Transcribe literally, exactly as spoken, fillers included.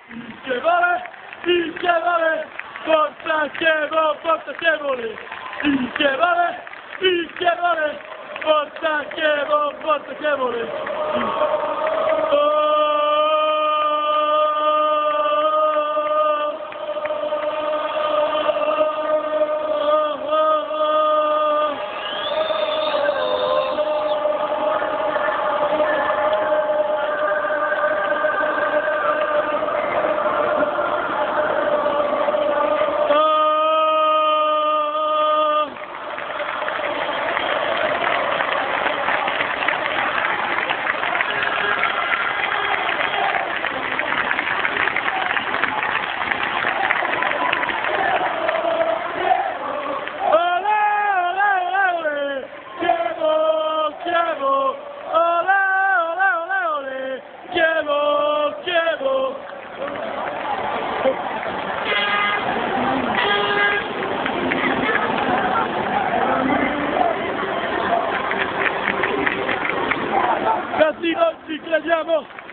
Che vole, che vole, forza che vo, forza che vole. Che vole, che vole, forza che vo, forza che vole. Oh. Olè, olè, olè, olè! Chievo, Chievo! Olè, olè, olè, olè! Chievo, Chievo! Così noi ci crediamo!